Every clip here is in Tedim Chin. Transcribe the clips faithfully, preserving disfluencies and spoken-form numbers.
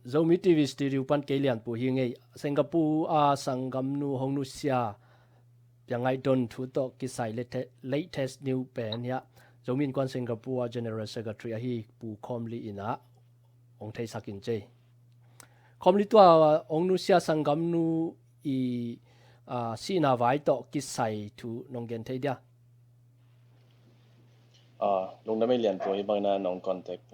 Zomi T V Studio pan kei Lianpu hi ngei. Singapore a sanggamnu hong nusia Piang Ngai Don thu tawh kisai le te-, latest news pen hiah Zomi Innkuan Singapore a General Secretary ahi Pu Khawm Li in ah hong theisak in cei. Khawm Li, tua hong nusia sanggamnu i, ah, sihna vai tawh kisai thu nong gen thei dia? Ah, lungdam ei Lianpu, hih bangin ah nong contact.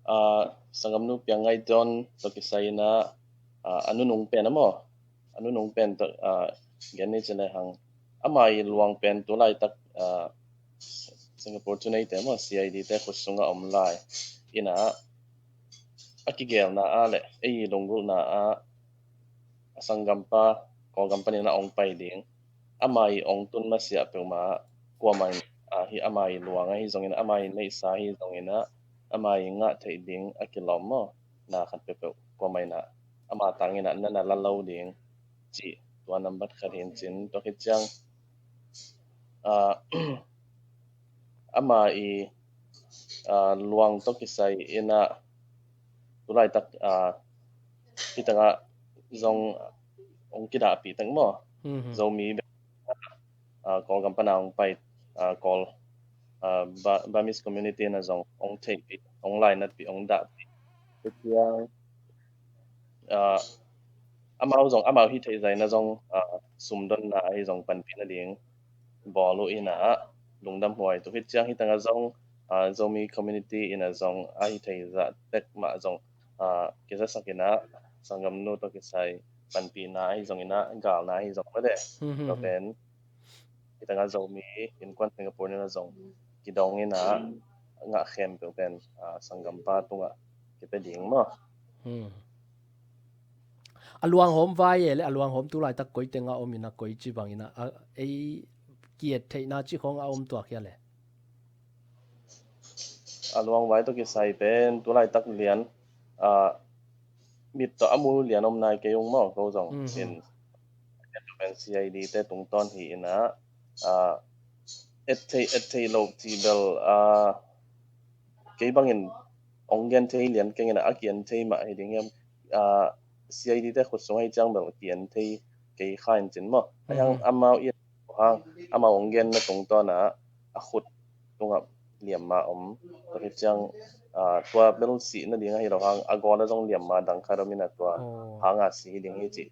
Ah, sanggamnu Piang Ngai Don tawh kisai in ah, ah, a nunung pen ah maw, a nunung pen tawh, ah, gen ni ci le hang, ama i luang pen tu laitak, ah, Singapore thuneite maw, C I D te khut sungah om lai in ah, a kigelna ah le ei lunggulhna ah a sanggampa Kawlgam panin ah hong pai ding, ama i hong tun masiah peuhmah kuamah in, ah, hih ama i luang ahi zongin, ama i neihsa ahi zongin ah, ama i ngah theih ding a kilawm maw, na khat peuhpeuh kuamah in ah ama tangin ah na na la lo ding cih tua nambat khat hi in cin. Tua khit ciang, ah, ama i, ah, luang tawh kisai in ah tu laitak, ah, hih tangah zong hong kidahpih tak maw. Mhm. Zomi bek, ah, Kawlgam pana hong pai, ah, Kawl, ah, Ba-, Burmese community na zong hong theihpih, hong lainatpih, hong dahpih. Tua ciang, ah, amau zong, amau hih theih zah in ah zong, ah, sumdonna ahi zong panpih nading bawl uh in ah lungdam huai. Tua khit ciang hih tangah zong, ah, Zomi community in ah zong a hih theih zah tek mah zong, ah, kizasak in ah sanggamnu tawh kisai panpihna ahi zongin ah, galna ahi zong mah de. Mhm. Tua pen hih tangah Zomi Innkuan Singapore in ah zong kidong in ah ngah khempeuh pen, ah, sanggampa tungah kipia ding maw. Hmm. A luanghawm vai e le, a luanghawm tu laitak koi tengah om in ah, koi ci bangin ah, a, ei ki-et theihna ci khawng a om tuak hia le? A luang vai tawh kisai pen tu laitak lian, ah, mit tawh a mu lian om nai kei ung maw, ko zong. Mhm. In, pen C I D te tungtawn hi in ah, ah, et thei, et thei lo cih bel, ah, kei bangin hong gen thei lian keng in ah, a ki-en thei mah hi ding hiam, ah, C I D te khut sung ahi ciang bel ki-en thei kei kha in cin maw. Ahi hang, mhm, amau i hang, amau hong genna tungtawn ah a khut tungah liamma om. Tua hi ciang, ah, tua bel sih nading ahi lo hang, a gawl ah zong liamma dang khat om in ah tua, oh, hanga si hi ding hi cih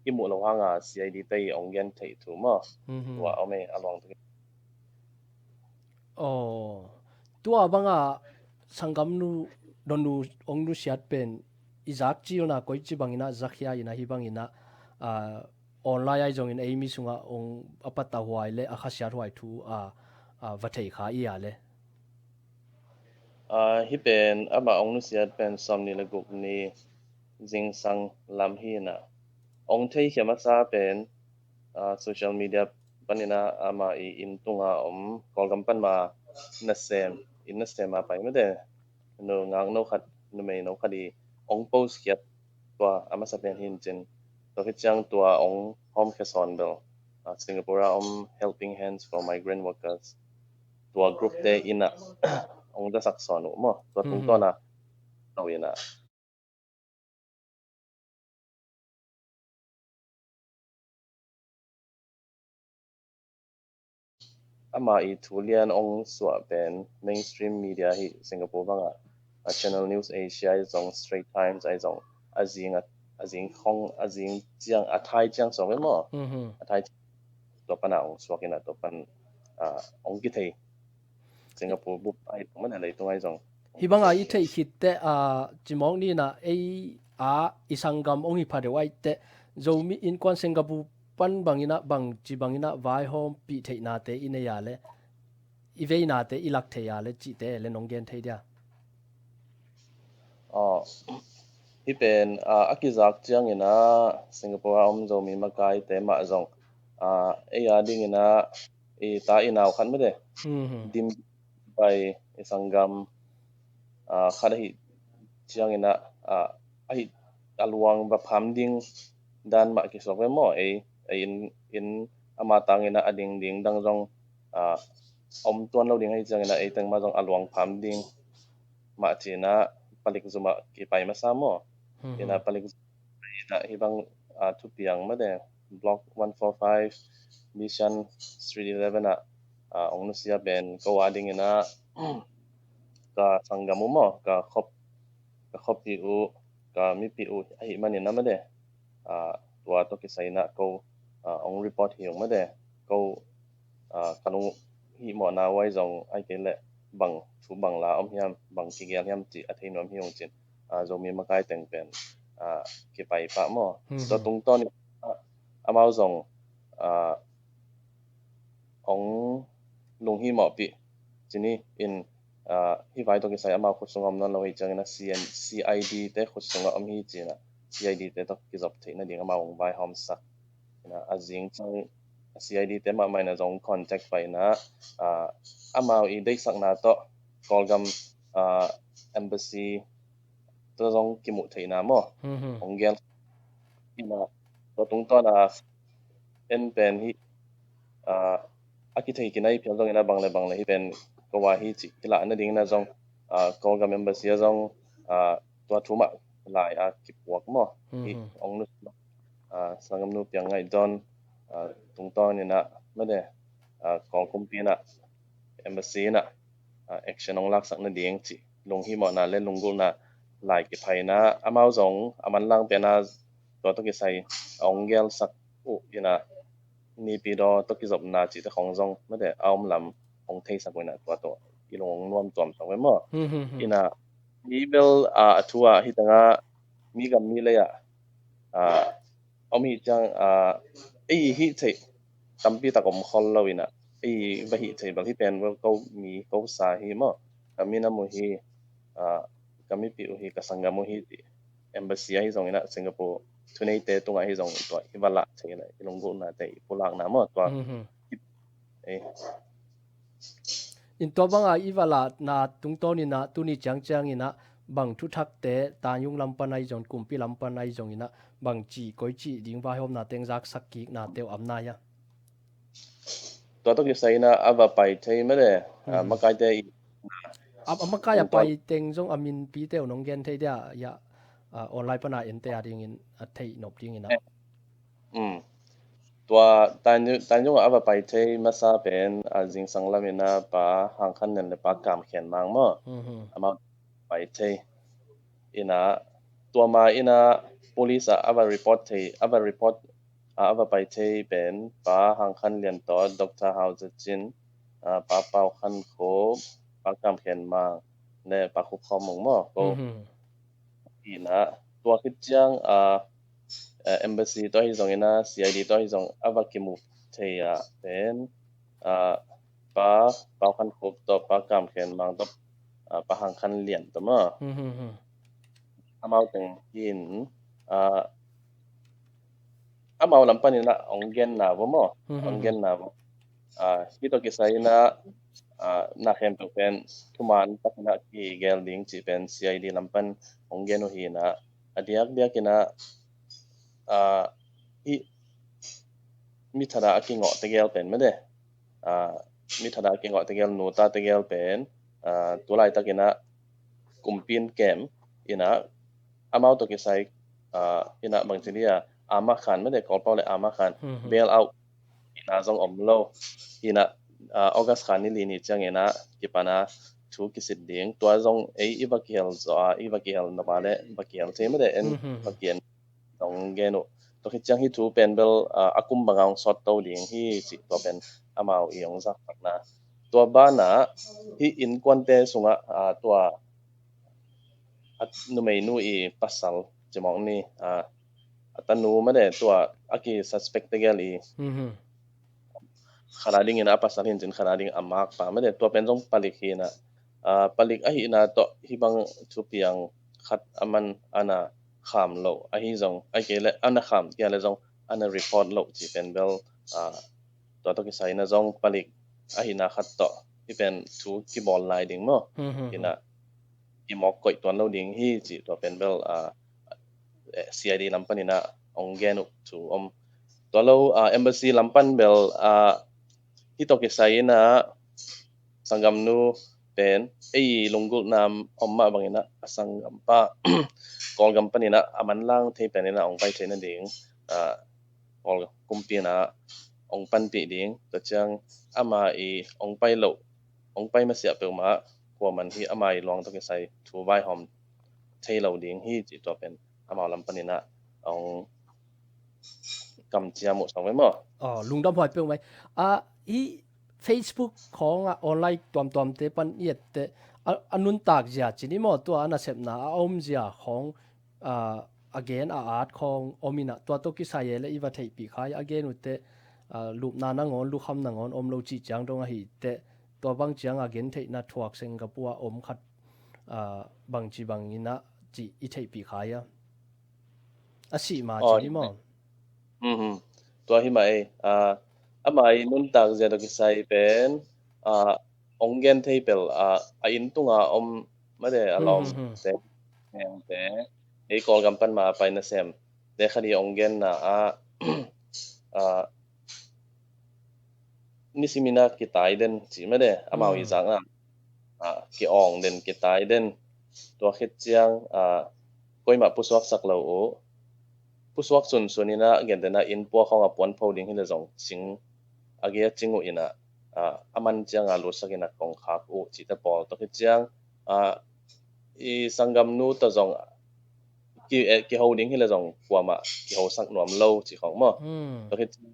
i muh lo hanga C I D te i hong gen theih thu maw. Mhm. Tua om e, a luang tuk. Oh, tua banga sanggamnu, donu, hong nusiat pen i zak cilna koi ci bangin ah zak hia in ah, hih bangin ah, ah, online ahi zongin ei mi sungah hong a patauhuai le a khasiathuai thu, ah, ah, va thei kha i a le. Ah, hih pen amah hong nusiat pen sawmnih le guk ni zingsang lam hi in ah, hong theikhia masa pen, ah, social media panin ah amah i inn tunga om Kawlgam pan ma nasem, inn nasem a pai mate, nu ngakno khat, numei no khat i hong post khiat, tua a masa pen hi in cin. Tua hi ciang tua hong hawmkhia sawn bel, ah, Singapore a om Helping Hands for Migrant Workers, tua group te in ah hong zasak sawn uh maw. Tua, mhm, tungtawn ah to in ah ama i thu lian hong suah pen mainstream media hi Singapore bangah, a Channel News Asia ahi zong, Straits Times ahi zong, a zing a, a zing khong, a zing ciang, a thai ciang suak ve maw? Mhm. A thai ciang tua pan a hong suak in ah tua pan, ah, hong kithei. Singapore bup ahi zong, man a leitung ahi zong. Hih banga i theih khit teh, ah, cimawk ni in ah ei a i sanggam hong hi pha deuh ahih teh, Zomi Innkuan Singapore pan bangin ah, bangci bangin ah vaihawmpih theihnate i nei a le, i veinate i lak thei a le cihte le nong gen thei dia? Aw, hih pen, ah, a kizak ciangin ah Singapore a om Zomi makaite mah zong, ah, ei a dingin ah i ta i nau khat mate, mhm, dim pai i sanggam, ah, khat ahi ciangin ah, ah, ahi a luang va pham ding dan mah kisuak ve maw, ei, ei in, in ama tangin ah a ding ding dang zong, ah, om tuan lo ding ahi ciangin ah ei teng mah zong a luang pham ding mah ci-in ah palik zumah kipai masa maw. Ina palik ina hibang a thupiang mate, Block one four five, Mission Street eleven ah a ong nusia pen ko a dingina ka sanggam uh maw, ka khop ka khopi uh, ka mipi uh ahi manin a mate, a tua tawh kisai ina ko a ong report hi ung mate, ko a ka lung hihmawhna uai zong ai kei leh bang thu bang la om hiam, bang kigel hiam cih a thei nuam hi ung cin, a Zomi makai teng pen a kipai pah maw. Tua tungtawn in a amau zong a ong lunghimawhpih cini in a hih vai tawh kisai amau khut sungah om nawn lo hi ciangin a C N, C I D te khut sungah om hi cina C I D te tawh kizop theih nading amau ong vaihawmsak. Ina a zing ciang a C I D te mahmah ina zong contact paina a amau i deihsakna tawh Kawlgam a embassy tawh zong kimuh theihna maw ong gel. Ina tua tungtawn a en pen hi a a kithei kinai phial zong ina bang le bang le hi pen ko a hi cih kilah nading ina zong a Kawlgam embassy a zong a tua thu mah lai a kipuak maw hi ong nut a sanggamnu Piang Ngaih Don a tungtawn ina mate a Kawl kumpi ina embassy ina a action ong laksak nading cih lunghimawhna le lunggulhna lai kiphaina amau zong a manlang pen a tua tawh kisai a ong gelsak uh ina nipi daw tawh kizopna cihte khong zong mate a om lam ong theisak uh ina tua tawh i lung ong nuam tuamsak ve maw. Ina mi bel a a thu a hi tanga mi gam mi lei ah a om hi ciang a ei hih theih tampi tak om khol lo ina ei va hih theih bel hi pen bel ko mi ko sa hi maw. Ka minam uh hi a ka mipi uh hi ka sanggam uh hi ti embassy ahi zong ina Singapore thuneite tungah hi zong tua i va lah theih ina i lunggulhna te i pulakna maw tua. Ei. In tua banga i va lahna tungtawn ina tuni ciangciang ina bang thuthakte tanyung lam pan ahi zong kumpi lam pan ahi zong ina bang cih koi cih ding vaihawmna teng zaksak kikna teu am nai a. Tua tawh kisai ina a va pai thei mate a makaite i a, a makai a pai teng zong a minpi teu nong gen thei dia ya a online pana ente a dingin a theih nop dingin a. Tua Tanjung a va pai thei masa pen a zingsang lam ina Pa Hang Khan Lian le Pa Kam Khen Mang maw. Amau pai thei ina tua ma ina police a a va report thei a va report a a va pai thei pen Pa Hang Khan Lian tawh Doctor Hau Za Cin, a, Pa Pau Khan Khup, Pa Kam Khen Mang le Pa Khup Khawm Mung maw ko. Ina tua khit ciang a, a, embassy tawh hi zong ina C I D tawh hi zong a va kimu thei a pen a, Pa Pau Khan Khup tawh Pa Kam Khen Mang tawh a, Pa Hang Khan Lian tawh maw. Amau teng hin a, amau lam panin a ong genna vo maw. Ong genna vo. A, hih tawh kisai ina a, na khempeuh pen thuman takin a kigel ding cih pen C I D lam pan ong gen uh hi ina a diakdiak ina a, hih mi thada a kingawh tegel pen mate a, mi thada a kingawh tegel nu ta tegel pen a, tulaitak ina kumpi in kem ina amau tawh kisai a, ina bangci dia ama khan mate Kawlpau le ama khan bail out ina zong om lo ina a, August kha ni li ni ciang ina kipan a thu kisit ding tua zong ei i va kihel zaw a i va kihel nop a le va kihel thei mate en va kien dong gen uh. Tua khit ciang hih thu pen bel a, a kum banga ong sawt to ding hi cih tua pen amau i ong zaktakna. Tua bana hih innkuante sungah a, tua a numeinu i pasal cimawk ni a, a tanu mate tua a ki suspect tegel i khana dingin a pasal hin cin khana ding a makpa mate tua pen zong palik hi ina a, palik ahihna tawh hibang thupiang khat a man ana kham lo ahi zong ai kei le ana kham kia le zong ana report lo ci pen bel a, tua tawh kisai ina zong palik ahihna khat tawh hi pen thu kibawl lai ding maw. Ina i mawk koih tuan lo ding hi ci tua pen bel a, eh, C I D lam pan ina ong gen uh thu om. Tua lo a, embassy lam pan bel a, hih tawh kisai ina sanggamnu pen ei lunggulhna om mah bangin a sanggampa Kawlgam panin ah a manlang thei pen in ah hong pai theih nading, ah, Kawl kumpi in ah hong panpih ding, tua ciang ama i hong pai loh, hong pai masiah peuhmah kuaman hi ama i luang tawh kisai thu vaihawm thei lo ding hi cih tua pen amau lam panin ah hong kamciam uh sawng ve maw? Aw, lungdam huai peuhmah. Ah, i Facebook khawng ah online tuamtuamte pan i etteh a, a nuntak zia cin i maw, tua a nasepna a om zia khawng, ah, a gen a at khawng om in ah tua tawh kisai e le i va theihpih kha i a gen uhteh, ah, lupna nangawn lukham nangawn om lo cih ciang dong ahi teh tua bang ciang a gen theihna thuak Singapore a om khat, ah, bangci bangin ah cih i theihpih kha i a. A sih ma cin i maw? Mhm. Tua hi mah ei. Ah, ama i nuntak zia tawh kisai pen, ah, hong gen thei pel, ah, a inn tunga om made a lawmte, nengte, ei Kawlgam pan mah a pai nasem te khat i hong genna ah, ah, nisimin ah kitai den cih made amau i zakna, ah, ki-awng den, kitai den. Tua khit ciang, ah, koimah pusuaksak lo uh. Pusuak sunsun in ah gentehna inn pua khawng a puanpho ding hi le zong cing a gei a cing uh in ah, ah, a man ciang a lutsak in ah kongkhak uh cihte pawl. Tua khit ciang, ah, i sanggamnu tawh zong ki, eh, kiho ding hi le zong kuamah kihosak nuam lo cih khawng maw? Tua khit ciang,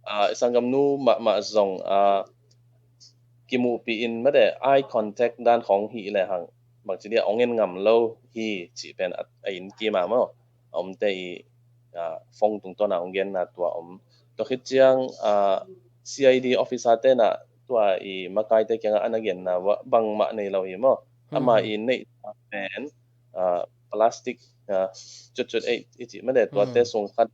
ah, i sanggamnu mahmah zong, ah, kimuhpih in made eye contact dan khawng hi le hang bangci dia hong en ngam lo hi cih pen a, a inn kim a maw? A omte i, ah, phone tungtawn a hong genna tua om. Tua khit ciang, ah, C I D officer te in ah tua i makaite kiangah a na genna bangmah nei lo hi maw? Ama i neihsa pen, ah, plastic, ah, cutcut ei i cih made tuate sung khat,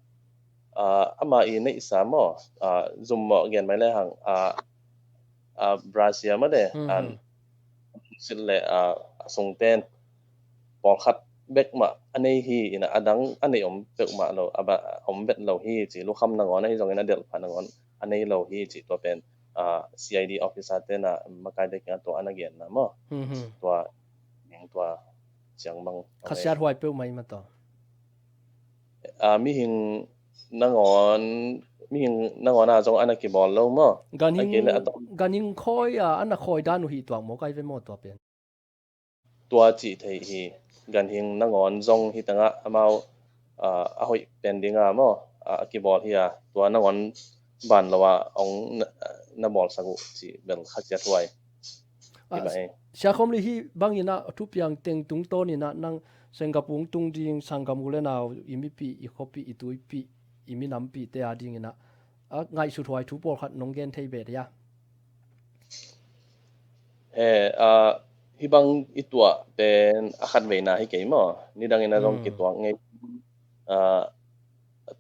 ah, ama i neihsa maw, ah, zum maw gen mai le hang, ah, ah, brasia made, an sit le, ah, a sungten pawlkhat bek mah a nei hi in ah a dang a nei om peuhmah lo, a ba, om bet lo hi ci, lukham nangawn ahi zongin a delhphah nangawn a nei lo hi ci tua pen, ah, C I D officer te in ah makaite kiangah tua a na genna maw? Tua, tua ciang bang khasiat huai peuhmah i mataw. Ah, mihing nangawn, mihing nangawn a zong a na kibawl lo maw? Ganhing, ganhing khawi a, a na khawi dan uh hi tuak maw kai ve maw tua pen? Tua cih thei hi. Ganhing nangawn zong hi tangah amau, ah, a hoih pen dinga maw, ah, a kibawl hi a, tua nangawn ban lo a hong na, na bawlsak uh cih bel khasiat huai. Hi mah ei. Sia Khawm Li, hi bangin ah thupiang teng tungtawn in ah nang Singapore tung ding sanggam u le nau, i mipih, i khuapih, i tuipih, i minampihte a dingin ah a ngaihsut huai thu pawlkhat nong gen thei beh dia? He, ah, hi bang i tuah pen a khat veina hi kei maw? Nidangin a zong kituak ngei. Ah,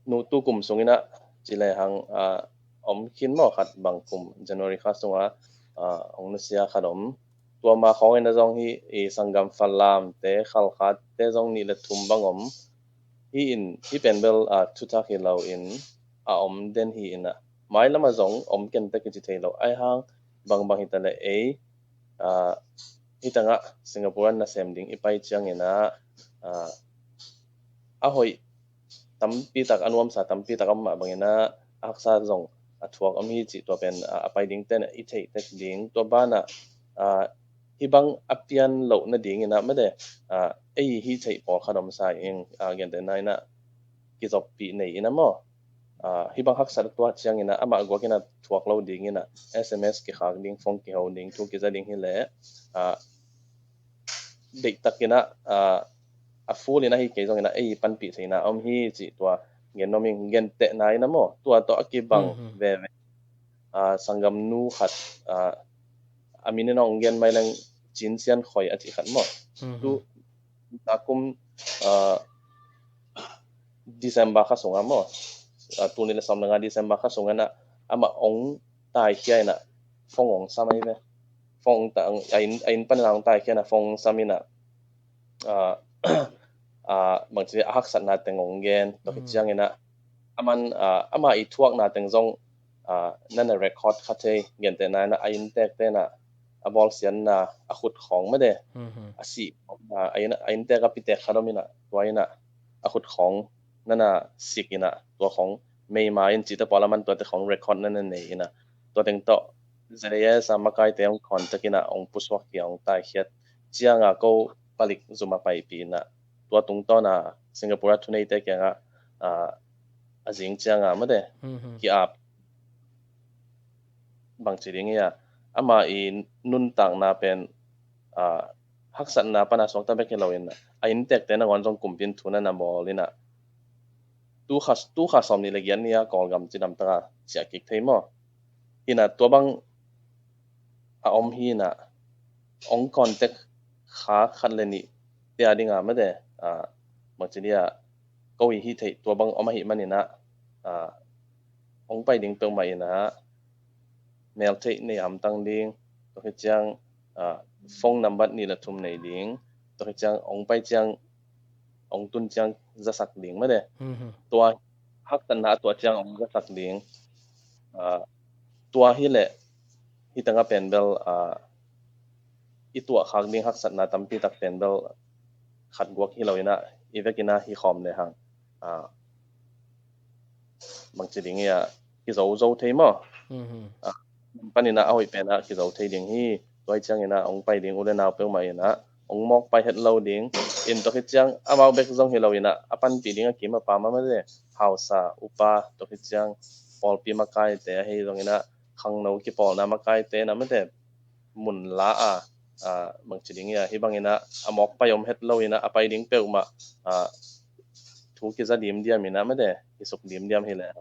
nu tu kum sungin ah ci le hang, ah, om khin maw khat bang kum January kha sungah, ah, hong nusia khat om. Tua ma khawngin a zong hi i sanggam Falamte, Khalkhate zong nih le thum bang om. Hi in, hi pen bel, ah, thuthak hi lo in a om den hi in ah. Mailam a zong om ken tek i ci thei lo. Ai hang bangbang hi ta le ei, ah, hi tangah Singapore an nasem ding i pai ciangin ah, ah, a hoih tampi tak, a nuamsa tampi tak a om mah bangin ah a haksa zong a thuak om hi cih tua pen, ah, a pai dingte in i theih tek ding. Tua banah, ah, hi bang a pian loh nadingin ah made, ah, ei hi theih pawlkhat om sa ing, ah, gentehna in ah kizoppih nei in ah maw? Ah, hi bang haksat a tuah ciangin ah amah guakin ah thuak lo dingin ah S M S kikhak ding, phone kiho ding, thu kiza ding hi leh, ah, deihtakin ah, ah, a full in ah hi kei zongin ah ei panpih theihna om hi cih tua gen nuam ing. Gentehna in ah maw, tua tawh a kibang veve, ah, sanggamnu khat, ah, a min in hong gen mai leng Cin Sian Khoi a cih khat maw? Tu, a kum, ah, December kha sungah maw? Ah, tul nih le sawm le nga December kha sungah amah hong taikhia in ah phone hong sam ahi ve. Phone ta, a inn, a inn panin ah hong taikhia in ah phone hong sam in ah, ah, ah, bangci a haksatna teng hong gen. Tua khit ciangin ah aman, ah, amah i thuakna teng zong, ah, na na record kha thei, gentehna in ah a inntekte in ah a bawlsiatna, a khut khawng mah de, a sih khawng, a inn, a inntek a pitek khat om in ah, tua in ah a khut khawng nana sik in ah, tua khawng meima in cihte pawl a man tuate khawng record nana nei in ah, tua teng tawh Z A S a makaite hong contact in ah hong pusuak khia, hong taikhiat ciang a ko palik zum a paipih in ah, tua tungtawn a Singapore a thuneite kiangah, ah, a zing ciang a mah de, ki-ap, bangci ding hi a, ama i nuntakna pen, ah, haksatna pan a suakta bek hi lo in, a inntekte nangawn zong kumpi in thu nana bawl in ah, tu kha, tu kha sawm nih le giat ni a Kawlgam cidam tak a ciah kik thei maw? Hi in ah tua bang a om hi in ah, hong contact kha khat le nih te a ding a mah de, ah, bangci ding a, ko i hih theih tua bang om ahih man in ah, ah, hong pai ding peuhmah in ah, meltheih nei a hamtang ding, tua khit ciang, ah, phone number nih le thum nei ding, tua khit ciang hong pai ciang, hong tun ciang zasak ding mah de. Tua haksatna a tuah ciang hong zasak ding. Ah, tua hi leh, hi teng a pen bel, ah, i tuah khak ding haksatna tampi tak pen bel khat guak hi lo in ah, i vek in ah hi khawm le hang, ah, bangci ding hi a, kizo zo thei maw? Ah, panin ah a hoih pen ah kizo thei ding hi. Tua hi ciang in ah hong pai ding u le nau peuhmah in ah hong mawk pai het lo ding. In tua khit ciang amau bek zong hi lo in ah, a panpih ding a kim a pam a mah de, hausa, upa, tua khit ciang pawlpi makaite ahi zong in ah, khangno kipawlna makaite na mah de, mun la a, ah, bangci ding hi a, hi bang in ah a mawk pai om het lo in ah, a pai ding peuhmah, ah, thu kiza dimdiam in ah mah de, kisuk dimdiam hi leh,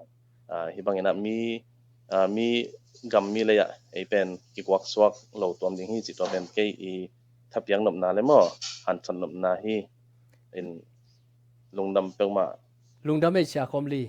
ah, hi bang in ah mi, ah, mi gam mi lei ah ei pen kikuak suak lo tuam ding hi, cih tua pen kei i thapiak nopna le maw, hanthot nopna hi. In, lungdam peuhmah. Lungdam ei, Sia Khawm Li.